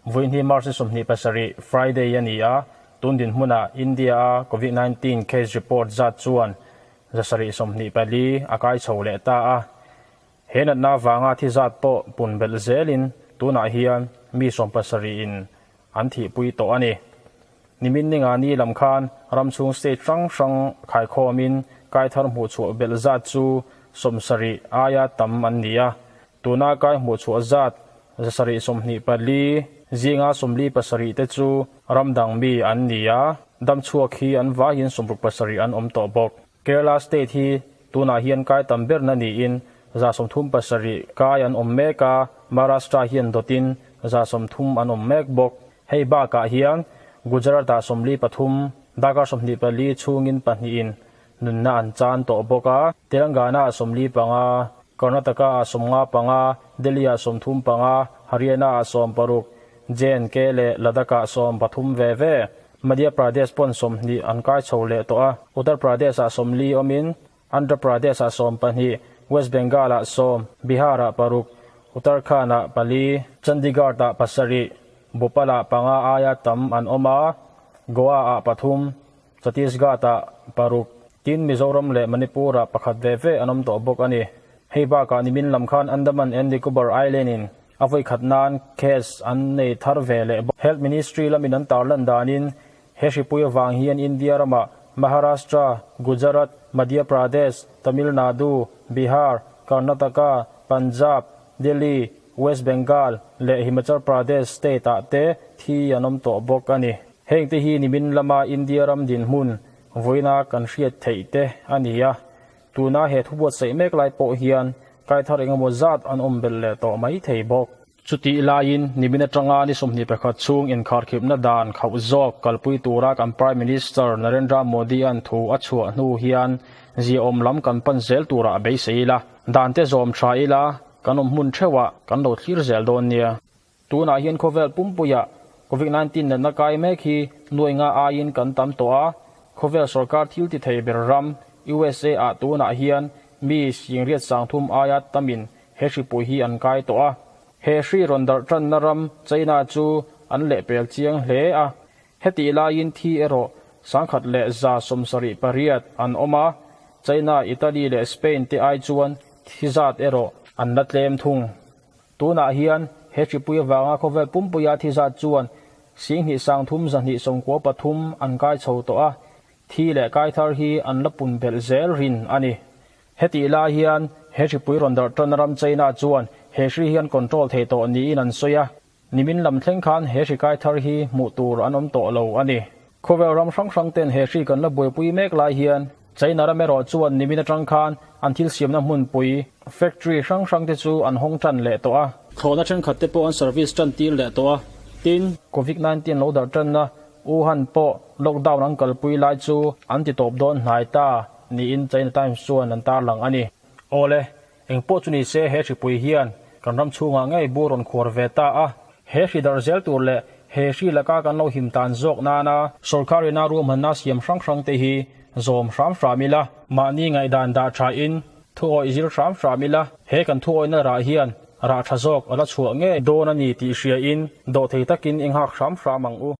Vawiin hi March ni 27, Friday a ni a, tun dinhmunah India-a Covid 19 case report zat chuan 724 a kai chho leh ta a. He natna avanga thi zat pawh pun belh zelin tunah hian mi 70 in an thihpui tawh a ni. Nimin ninga ni lam khan ram chhung state hrang hrang khaikhawmin kai thar hmuh chhuah belh zat chu 70 aia tam an ni a. Tuna kai hmuh chhuah zat 724 zinga 47 te chu ramdang mi an ni a, dam chhuak hi an vaiin 67 an awm tawh bawk. Kerala state hi tunah hian kai tam ber na niin 37 kai an awm mek a, Maharashtra hian dawtin 30 an awm mek bawk. Hei bakah hian Gujarat-ah 43, darkar 24 chhungin pahnihin nunna an chan tawh bawk a, Telangana-ah 45, Karnataka-ah 55, Delhi-ah 35, Haryana-ah 16, J&K leh Ladakh-ah 13 ve ve. Madhya Pradesh pawn 20 an kai chho leh tawh a, Uttar Pradesh-ah 40 awmin Andhra Pradesh-ah 12, West Bengal-ah 10, Bihar-ah 6, Uttarakhand-ah 4, Chandigarh-ah 7, Bhopal-ah 5 aia tam an awm a, Goa-ah 3, Chhattisgarh-ah 6, tin Mizoram leh Manipur-ah 1 ve ve an awm tawh bawk a ni. Hei bakah nimin lam khan Andaman and Nicobar Island-in a vawi khat nan case an nei thar ve leh bawk. Health Ministry lamin an tarlan danin he hripui avang hian India ramah Maharashtra, Gujarat, Madhya Pradesh, Tamil Nadu, Bihar, Karnataka, Punjab, Delhi, West Bengal leh Himachal Pradesh state-ah te thi an awm tawh bawk a ni. Heng te hi nimin lama India ram dinhmun vawiina kan hriat theih te a ni a. Tuna he thubuatsaih mek lai pawh hian kai thar engemaw zat an awm belh leh tawh mai thei bawk. Chutih laiin nimin atanga ni 21 chhung inkharkhipna dan khauh zawk kalpui tura kan Prime Minister Narendra Modi an thu a chhuah hnu hian ziaawm lam kan pan zel turah beisei ila, dan te zawm tha ila kan awm hmun theuhah kan lo thlir zel dawn nia. Tunah hian khawvel pumpuiah Covid-19 natna kai mek hi nuai nga aiin kan tam tawh a, khawvel sorkar thil ti thei ber ram USA ah tunah hian mi 30,000 aia tamin he hripui hi an kai tawh a. He hri rawn darh tanna ram China chu an lehpel chiang hle a, hetih laiin thi erawh 178 an awm a, China, Italy leh Spain te ai chuan thi zat erawh an la tlem thung. Tunah hian he hripui avanga khawvel pumpuia thi zat chuan 23,293 an kai chho tawh a, thi leh kai thar hi an la pun belh zel rin a ni. Hetih lai hian he hripui rawn darh tan ram China chuan he hri hian control thei tawh niin an sawi a, nimin lam thleng khan he hri kai thar hi hmuh tur an awm tawh lo a ni. Khawvel ram hrang hrang ten he hri kan la buaipui mek lai hian China ram erawh chuan nimin atang khan an thil siamna hmunpui factory hrang hrang te chu an hawng tan leh tawh a. Thlawhna thenkhat te pawh an service tan tir leh tawh a, tin Covid-19 lo darh tanna Wuhan pawh lockdown an kalpui lai chu an ti tawp dawn hnai ta niin China Times chuan an tarlang a ni. Awle, eng pawh chu ni se he hripui hian kan ram chhungah ngei bur rawn khuar ve ta a, he hri darh zel tur leh he hri laka kan lo him tan zawk nana sorkarina ruahmanna siam hrang hrang te hi zawm hram hram ila, mahni ngaihdan dah tha in thu awih zir hram hram ila, he kan thu awihna rah hian rah tha zawk a la chhuah ngei dawn a ni tih hria in dawh thei takin i nghak hram hram ang u.